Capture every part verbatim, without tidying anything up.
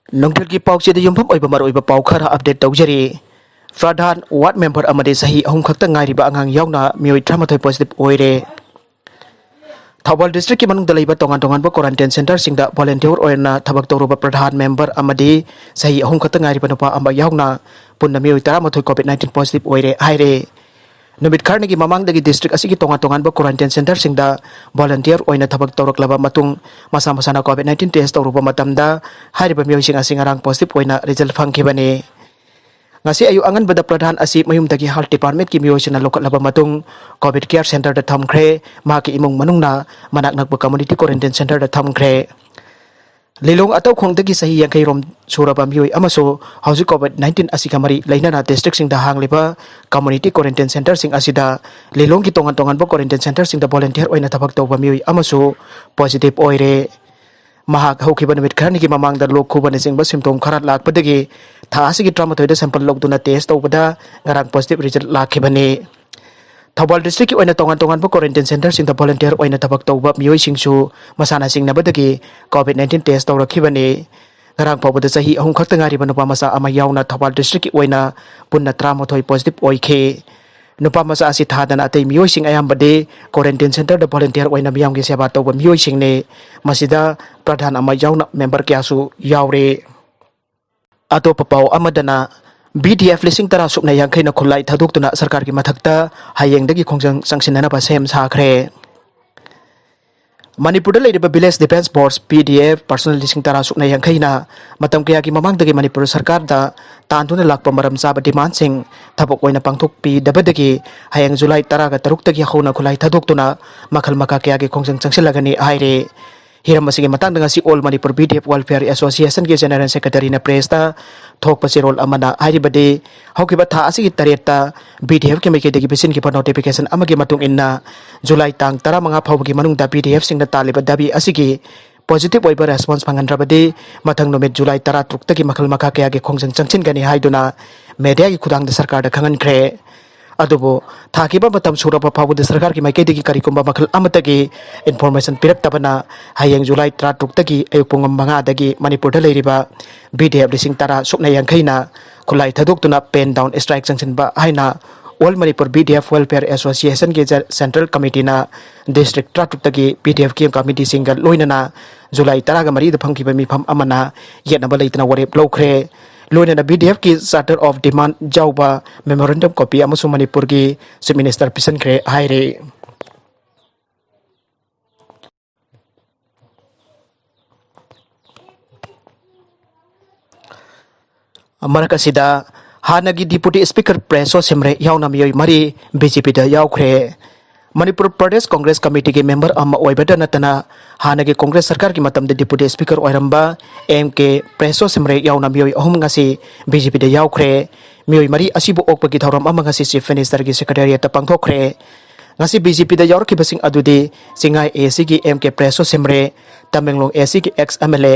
ꯅꯨꯡꯊꯤꯜꯒꯤ ꯄꯥꯎꯆꯦꯗ ꯌꯨꯝꯐꯝ ꯑꯣꯏꯕ ꯃꯔꯨꯑꯣꯏꯕ ꯄꯥꯎ ꯈꯔ ꯑꯞꯗꯦꯠ ꯇꯧꯖꯔꯤ꯫ ꯄ꯭ꯔꯙꯥꯟ, ꯋꯥꯔꯗ ꯃꯦꯝꯕꯔ ꯑꯃꯗꯤ ꯆꯍꯤ ꯑꯍꯨꯝ ꯈꯛꯇ ꯉꯥꯏꯔꯤꯕ ꯑꯉꯥꯡ ꯌꯥꯎꯅ ꯃꯤꯑꯣꯏ ꯇꯔꯥꯃꯥꯊꯣꯏ ꯄꯣꯖꯤꯇꯤꯚ ꯑꯣꯏꯔꯦ꯫ ꯊꯧꯕꯥꯜ ꯗꯤꯁꯇ꯭ꯔꯤꯛꯀꯤ ꯃꯅꯨꯡꯗ ꯂꯩꯕ ꯇꯣꯉꯥꯟ ꯇꯣꯉꯥꯟꯕ ꯀ꯭ꯋꯥꯔꯦꯟꯇꯤꯟ ꯁꯦꯟꯇꯔꯁꯤꯡꯗ ꯚꯣꯂꯨꯟꯇꯤꯌꯔ ꯑꯣꯏꯅ ꯊꯕꯛ ꯇꯧꯔꯨꯕ ꯄ꯭ꯔꯙꯥꯟ ꯃꯦꯝꯕꯔ ꯑꯃꯗꯤ ꯆꯍꯤ ꯑꯍꯨꯝ ꯈꯛꯇ ꯉꯥꯏꯔꯤꯕ ꯅꯨꯄꯥ ꯑꯃ ꯌꯥꯎꯅ ꯄꯨꯟꯅ ꯃꯤꯑꯣꯏ ꯇꯔꯥꯃꯥꯊꯣꯏ ꯀꯣꯚꯤꯗ ꯅꯥꯏꯟꯇꯤꯟ ꯄꯣꯖꯤꯇꯤꯚ ꯑꯣꯏꯔꯦ ꯍꯥꯏꯔꯦ꯫ ꯅꯨꯃꯤꯠ ꯈꯔꯅꯤꯒꯤ ꯃꯃꯥꯡꯗꯒꯤ ꯗꯤꯁꯇ꯭ꯔꯤꯛ ꯑꯁꯤꯒꯤ ꯇꯣꯉꯥꯟ ꯇꯣꯉꯥꯟꯕ ꯀ꯭ꯋꯥꯔꯦꯟꯇꯤꯟ ꯁꯦꯟꯇꯔꯁꯤꯡꯗ ꯚꯣꯂꯨꯟꯇꯤꯌꯔ ꯑꯣꯏꯅ ꯊꯕꯛ ꯇꯧꯔꯛꯂꯕ ꯃꯇꯨꯡ, ꯃꯁꯥ ꯃꯁꯥꯅ ꯀꯣꯚꯤꯗ ꯅꯥꯏꯟꯇꯤꯟ ꯇꯦꯁ ꯇꯧꯔꯨꯕ ꯃꯇꯝꯗ, ꯍꯥꯏꯔꯤꯕ ꯃꯤꯑꯣꯏꯁꯤꯡ ꯑꯁꯤ ꯉꯔꯥꯡ ꯄꯣꯖꯤꯇꯤꯚ ꯑꯣꯏꯅ ꯔꯤꯖꯜ ꯐꯪꯈꯤꯕꯅꯤ꯫ ꯉꯁꯤ ꯑꯌꯨꯛ ꯑꯉꯟꯕꯗ ꯄ꯭ꯔꯙꯥꯟ ꯑꯁꯤ ꯃꯌꯨꯝꯗꯒꯤ ꯍꯦꯜꯊ ꯗꯤꯄꯥꯔꯠꯃꯦꯟꯠꯀꯤ ꯃꯤꯑꯣꯏꯁꯤꯡꯅ ꯂꯧꯈꯠꯂꯕ ꯃꯇꯨꯡ, ꯀꯣꯚꯤꯗ ꯀꯦꯌꯔ ꯁꯦꯟꯇꯔꯗ ꯊꯝꯈ꯭ꯔꯦ꯫ ꯃꯍꯥꯛꯀꯤ ꯏꯃꯨꯡ ꯃꯅꯨꯡꯅ ꯃꯅꯥꯛ ꯅꯛꯄ ꯀꯝꯃ꯭ꯌꯨꯅꯤꯇꯤ ꯀ꯭ꯋꯥꯔꯦꯟꯇꯤꯟ ꯁꯦꯟꯇꯔꯗ ꯊꯝꯈ꯭ꯔꯦ꯫ ꯂꯤꯂꯣꯡ ꯑꯇꯧꯈꯣꯡꯗꯒꯤ ꯆꯍꯤ ꯌꯥꯡꯈꯩ ꯔꯣꯝ ꯁꯨꯔꯕ ꯃꯤꯑꯣꯏ ꯑꯃꯁꯨ ꯍꯧꯖꯤꯛ ꯀꯣꯚꯤꯗ ꯅꯥꯏꯟꯇꯤꯟ ꯑꯁꯤꯒ ꯃꯔꯤ ꯂꯩꯅꯅ ꯗꯤꯁꯇ꯭ꯔꯤꯛꯁꯤꯡꯗ ꯍꯥꯡꯂꯤꯕ ꯀꯝꯃ꯭ꯌꯨꯅꯤꯇꯤ ꯀ꯭ꯋꯥꯔꯦꯟꯇꯤꯟ ꯁꯦꯟꯇꯔꯁꯤꯡ ꯑꯁꯤꯗ, ꯂꯤꯂꯣꯡꯒꯤ ꯇꯣꯉꯥꯟ ꯇꯣꯉꯥꯟꯕ ꯀ꯭ꯋꯥꯔꯦꯟꯇꯤꯟ ꯁꯦꯟꯇꯔꯁꯤꯡꯗ ꯚꯣꯂꯨꯟꯇꯤꯌꯔ ꯑꯣꯏꯅ ꯊꯕꯛ ꯇꯧꯕ ꯃꯤꯑꯣꯏ ꯑꯃꯁꯨ ꯄꯣꯖꯤꯇꯤꯚ ꯑꯣꯏꯔꯦ꯫ ꯃꯍꯥꯛ ꯍꯧꯈꯤꯕ ꯅꯨꯃꯤꯠ ꯈꯔꯅꯤꯒꯤ ꯃꯃꯥꯡꯗ ꯂꯣꯛ ꯈꯨꯕꯅꯆꯤꯡꯕ ꯁꯤꯝꯇꯣꯝ ꯈꯔ ꯂꯥꯛꯄꯗꯒꯤ ꯊꯥ ꯑꯁꯤꯒꯤ ꯇꯔꯥꯃꯥꯊꯣꯏꯗ ꯁꯦꯝꯄꯜ ꯂꯧꯗꯨꯅ ꯇꯦꯁ ꯇꯧꯕꯗ ꯉꯔꯥꯡ ꯄꯣꯖꯤꯇꯤꯚ ꯔꯤꯖꯜ ꯂꯥꯛꯈꯤꯕꯅꯤ꯫ ꯊꯧꯕꯥꯜ ꯗꯤꯁꯇ꯭ꯔꯤꯛꯀꯤ ꯑꯣꯏꯅ ꯇꯣꯉꯥꯟ ꯇꯣꯉꯥꯟꯕ ꯀ꯭ꯋꯥꯔꯦꯟꯇꯤꯟ ꯁꯦꯟꯇꯔꯁꯤꯡꯗ ꯚꯣꯂꯨꯟꯇꯤꯌꯔ ꯑꯣꯏꯅ ꯊꯕꯛ ꯇꯧꯕ ꯃꯤꯑꯣꯏꯁꯤꯡꯁꯨ ꯃꯁꯥꯅ ꯆꯤꯡꯅꯕꯗꯒꯤ ꯀꯣꯚꯤꯗ ꯅꯥꯏꯟꯇꯤꯟ ꯇꯦꯁ ꯇꯧꯔꯛꯈꯤꯕꯅꯤ꯫ ꯉꯔꯥꯡ ꯐꯥꯎꯕꯗ ꯆꯍꯤ ꯑꯍꯨꯝ ꯈꯛꯇ ꯉꯥꯏꯔꯤꯕ ꯅꯨꯄꯥ ꯃꯆꯥ ꯑꯃ ꯌꯥꯎꯅ ꯊꯧꯕꯥꯜ ꯗꯤꯁꯇ꯭ꯔꯤꯛꯀꯤ ꯑꯣꯏꯅ ꯄꯨꯟꯅ ꯇꯔꯥꯃꯥꯊꯣꯏ ꯄꯣꯖꯤꯇꯤꯚ ꯑꯣꯏꯈꯤ꯫ ꯅꯨꯄꯥ ꯃꯆꯥ ꯑꯁꯤ ꯊꯥꯗꯅ ꯑꯇꯩ ꯃꯤꯑꯣꯏꯁꯤꯡ ꯑꯌꯥꯝꯕꯗꯤ ꯀ꯭ꯋꯥꯔꯦꯟꯇꯤꯟ ꯁꯦꯟꯇꯔꯗ ꯚꯣꯂꯨꯟꯇꯤꯌꯔ ꯑꯣꯏꯅ ꯃꯤꯌꯥꯝꯒꯤ ꯁꯦꯕꯥ ꯇꯧꯕ ꯃꯤꯑꯣꯏꯁꯤꯡꯅꯤ꯫ ꯃꯁꯤꯗ ꯄ꯭ꯔꯙꯥꯟ ꯑꯃ ꯌꯥꯎꯅ ꯃꯦꯝꯕꯔ ꯀꯌꯥꯁꯨ ꯌꯥꯎꯔꯦ꯫ ꯑꯇꯣꯞꯄ ꯄꯥꯎ ꯑꯃꯗꯅ, ꯚꯤ ꯗꯤ ꯑꯦꯐ ꯂꯤꯁꯤꯡ ꯇꯔꯥ ꯁꯨꯞꯅ ꯌꯥꯡꯈꯩꯅ ꯈꯨꯠꯂꯥꯏ ꯊꯥꯗꯣꯛꯇꯨꯅ ꯁꯔꯀꯥꯔꯒꯤ ꯃꯊꯛꯇ ꯍꯌꯦꯡꯗꯒꯤ ꯈꯣꯡꯖꯪ ꯆꯪꯁꯤꯟꯅꯅꯕ ꯁꯦꯝ ꯁꯥꯈ꯭ꯔꯦ꯫ ꯃꯅꯤꯄꯨꯔꯗ ꯂꯩꯔꯤꯕ village defence force, V D F, personal ꯂꯤꯁꯤꯡ ꯇꯔꯥ ꯁꯨꯞꯅ ꯌꯥꯡꯈꯩꯅ ꯃꯇꯝ ꯀꯌꯥꯒꯤ ꯃꯃꯥꯡꯗꯒꯤ ꯃꯅꯤꯄꯨꯔ ꯁꯔꯀꯥꯔꯗ ꯇꯥꯟꯗꯨꯅ ꯂꯥꯛꯄ ꯃꯔꯝ ꯆꯥꯕ ꯗꯤꯃꯥꯟꯁꯤꯡ ꯊꯕꯛ ꯑꯣꯏꯅ ꯄꯥꯡꯊꯣꯛꯄꯤꯗꯕꯗꯒꯤ ꯍꯌꯦꯡ ꯖꯨꯂꯥꯏ ꯇꯔꯥꯒ ꯇꯔꯨꯛꯇꯒꯤ ꯍꯧꯅ ꯈꯨꯠꯂꯥꯏ ꯊꯥꯗꯣꯛꯇꯨꯅ ꯃꯈꯜ ꯃꯈꯥ ꯀꯌꯥꯒꯤ ꯈꯣꯡꯖꯪ ꯆꯪꯁꯤꯜꯂꯒꯅꯤ ꯍꯥꯏꯔꯤ꯫ ꯍꯤꯔꯝ ꯑꯁꯤꯒꯤ ꯃꯇꯥꯡꯗ ꯉꯁꯤ all Manipur V D F welfare ꯑꯦꯁꯣꯁꯤꯌꯦꯁꯟꯒꯤ ꯖꯦꯅꯔꯦꯜ ꯁꯦꯀ꯭ꯔꯦꯇꯔꯤꯅ ꯄ꯭ꯔꯦꯁꯇ ꯊꯣꯛꯄ ꯆꯦꯔꯣꯜ ꯑꯃꯅ ꯍꯥꯏꯔꯤꯕꯗꯤ, ꯍꯧꯈꯤꯕ ꯊꯥ ꯑꯁꯤꯒꯤ ꯇꯔꯦꯠꯇ ꯚꯤ ꯗꯤ ꯑꯦꯐꯀꯤ ꯃꯥꯏꯀꯩꯗꯒꯤ ꯄꯤꯁꯤꯟꯈꯤꯕ ꯅꯣꯇꯤꯐꯤꯀꯦꯁꯟ ꯑꯃꯒꯤ ꯃꯇꯨꯡ ꯏꯟꯅ, ꯖꯨꯂꯥꯏ ꯇꯥꯡ ꯇꯔꯥꯃꯉꯥ ꯐꯥꯎꯕꯒꯤ ꯃꯅꯨꯡꯗ ꯚꯤ ꯗꯤ ꯑꯦꯐꯁꯤꯡꯅ ꯇꯥꯜꯂꯤꯕ ꯗꯥꯕꯤ ꯑꯁꯤꯒꯤ ꯄꯣꯖꯤꯇꯤꯚ ꯑꯣꯏꯕ ꯔꯦꯁꯄꯣꯟꯁ ꯐꯪꯍꯟꯗ꯭ꯔꯕꯗꯤ, ꯃꯊꯪ ꯅꯨꯃꯤꯠ ꯖꯨꯂꯥꯏ ꯇꯔꯥ ꯇꯔꯨꯛꯇꯒꯤ ꯃꯈꯜ ꯃꯈꯥ ꯀꯌꯥꯒꯤ ꯈꯣꯡꯖꯪ ꯆꯪꯁꯤꯟꯒꯅꯤ ꯍꯥꯏꯗꯨꯅ ꯃꯦꯗꯤꯌꯥꯒꯤ ꯈꯨꯠꯊꯥꯡꯗ ꯁꯔꯀꯥꯔꯗ ꯈꯪꯍꯟꯈ꯭ꯔꯦ꯫ ꯑꯗꯨꯕꯨ ꯊꯥꯈꯤꯕ ꯃꯇꯝ ꯁꯨꯔꯕ ꯐꯥꯎꯕꯗ ꯁꯔꯀꯥꯔꯒꯤ ꯃꯥꯏꯀꯩꯗꯒꯤ ꯀꯔꯤꯒꯨꯝꯕ ꯃꯈꯜ ꯑꯃꯠꯇꯒꯤ information ꯄꯤꯔꯛꯇꯕꯅ ꯍꯌꯦꯡ ꯖꯨꯂꯥꯏ ꯇꯔꯥꯇꯔꯨꯛꯇꯒꯤ ꯑꯌꯨꯛ ꯄꯨꯡ ꯃꯉꯥꯗꯒꯤ ꯃꯅꯤꯄꯨꯔꯗ ꯂꯩꯔꯤꯕ B D F ꯂꯤꯁꯤꯡ ꯇꯔꯥ ꯁꯨꯞꯅ ꯌꯥꯡꯈꯩꯅ ꯈꯨꯠꯂꯥꯏ ꯊꯥꯗꯣꯛꯇꯨꯅ pen down strike ꯆꯪꯁꯤꯟꯕ ꯍꯥꯏꯅ All Manipur B D F Welfare Association ꯒꯤ ꯖ-, Central Committee ꯅ district ꯇꯔꯥꯇꯔꯨꯛꯇꯒꯤ B D F ꯀꯤ committee ꯁꯤꯡꯒ ꯂꯣꯏꯅꯅ ꯖꯨꯂꯥꯏ ꯇꯔꯥꯒ ꯃꯔꯤꯗ ꯐꯝꯈꯤꯕ ꯃꯤꯐꯝ ꯑꯃꯅ ꯌꯦꯠꯅꯕ ꯂꯩꯇꯅ ꯋꯥꯔꯦꯞ ꯂꯧꯈ꯭ꯔꯦ꯫ ꯂꯣꯏꯅꯅ B D F ꯀꯤ charter of demand ꯌꯥꯎꯕ memorandum copy ꯑꯃꯁꯨ ꯃꯅꯤꯄꯨꯔꯒꯤ Chief Minister ꯄꯤꯁꯤꯟꯈ꯭ꯔꯦ ꯍꯥꯏꯔꯤ꯫ ꯃꯔꯛ ꯑꯁꯤꯗ ꯍꯥꯟꯅꯒꯤ Deputy Speaker ꯄ꯭ꯔꯦꯁꯣ ꯁꯤꯝꯔꯦ ꯌꯥꯎꯅ ꯃꯤꯑꯣꯏ ꯃꯔꯤ B J P ꯗ ꯌꯥꯎꯈ꯭ꯔꯦ꯫ ꯃꯅꯤꯄꯨꯔ ꯄ꯭ꯔꯗꯦꯁ ꯀꯣꯡꯒ꯭ꯔꯦꯁ ꯀꯃꯤꯇꯤꯒꯤ member ꯑꯃ ꯑꯣꯏꯕꯇ ꯅꯠꯇꯅ ꯍꯥꯟꯅꯒꯤ ꯀꯣꯡꯒ꯭ꯔꯦꯁ ꯁꯔꯀꯥꯔꯒꯤ ꯃꯇꯝꯗ Deputy Speaker ꯑꯣꯏꯔꯝꯕ M K ꯄ꯭ꯔꯦꯁꯣ ꯁꯤꯝꯔꯦ ꯌꯥꯎꯅ ꯃꯤꯑꯣꯏ ꯑꯍꯨꯝ ꯉꯁꯤ B J P ꯗ ꯌꯥꯎꯈ꯭ꯔꯦ꯫ ꯃꯤꯑꯣꯏ ꯃꯔꯤ ꯑꯁꯤꯕꯨ ꯑꯣꯛꯄꯒꯤ ꯊꯧꯔꯝ ꯑꯃ ꯉꯁꯤ Chief Minister ꯒꯤ Secretariat ꯇ ꯄꯥꯡꯊꯣꯛꯈ꯭ꯔꯦ꯫ ꯉꯁꯤ B J P ꯗ ꯌꯥꯎꯔꯛꯈꯤꯕꯁꯤꯡ ꯑꯗꯨꯗꯤ ꯆꯤꯡꯉꯥꯏ A C ꯒꯤ M K ꯄ꯭ꯔꯦꯁꯣ ꯁꯤꯝꯔꯦ, Tamenglong A C ꯒꯤ ex M L A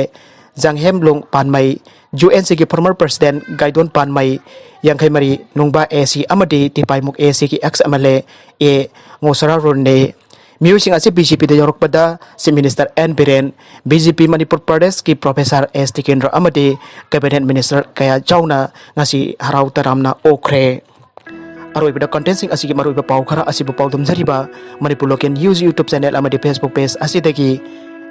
ꯖꯥꯡꯍꯦꯝꯂꯣꯡ ꯄꯥꯟꯃꯩ, U N C ꯒꯤ former president ꯒꯥꯏꯗꯣꯟ ꯄꯥꯟꯃꯩ, ꯌꯥꯡꯈꯩ ꯃꯔꯤ ꯅꯨꯡꯕꯥ A C ꯑꯃꯗꯤ ꯇꯤꯄꯥꯏꯃꯨꯛ A C ꯒꯤ ex M L A A ꯉꯣꯁꯔꯥꯔꯣꯟꯅꯤ꯫ ꯃꯤꯑꯣꯏꯁꯤꯡ ꯑꯁꯤ B J P ꯗ ꯌꯧꯔꯛꯄꯗ Chief Minister N Biren, B J P Manipur ꯄ꯭ꯔꯗꯦꯁꯀꯤ Professor S ꯇꯤꯀꯦꯟꯗ꯭ꯔ ꯑꯃꯗꯤ Cabinet Minister ꯀꯌꯥ ꯌꯥꯎꯅ ꯉꯁꯤ ꯍꯔꯥꯎ ꯇꯔꯥꯝꯅ ꯑꯣꯛꯈ꯭ꯔꯦ꯫ ꯑꯔꯣꯏꯕꯗ content ꯁꯤꯡ ꯑꯁꯤꯒꯤ ꯃꯔꯨꯑꯣꯏꯕ ꯄꯥꯎ ꯈꯔ ꯑꯁꯤꯕꯨ ꯄꯥꯎꯗꯝꯖꯔꯤꯕ Manipur Local News YouTube channel ꯑꯃꯗꯤ Facebook page ꯑꯁꯤꯗꯒꯤ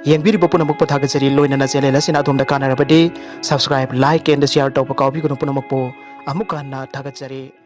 ꯌꯦꯡꯕꯤꯔꯤꯕ ꯄꯨꯝꯅꯃꯛꯄꯨ ꯊꯥꯒꯠꯆꯔꯤ꯫ ꯂꯣꯏꯅꯅ channel ꯑꯁꯤꯅ ꯑꯗꯣꯝꯗ ꯀꯥꯟꯅꯔꯕꯗꯤ subscribe, like and share ꯇꯧꯕ ꯀꯥꯎꯕꯤꯒꯅꯨ꯫ ꯄꯨꯝꯅꯃꯛꯄꯨ ꯑꯃꯨꯛꯀ ꯍꯟꯅ ꯊꯥꯒꯠꯆꯔꯤ꯫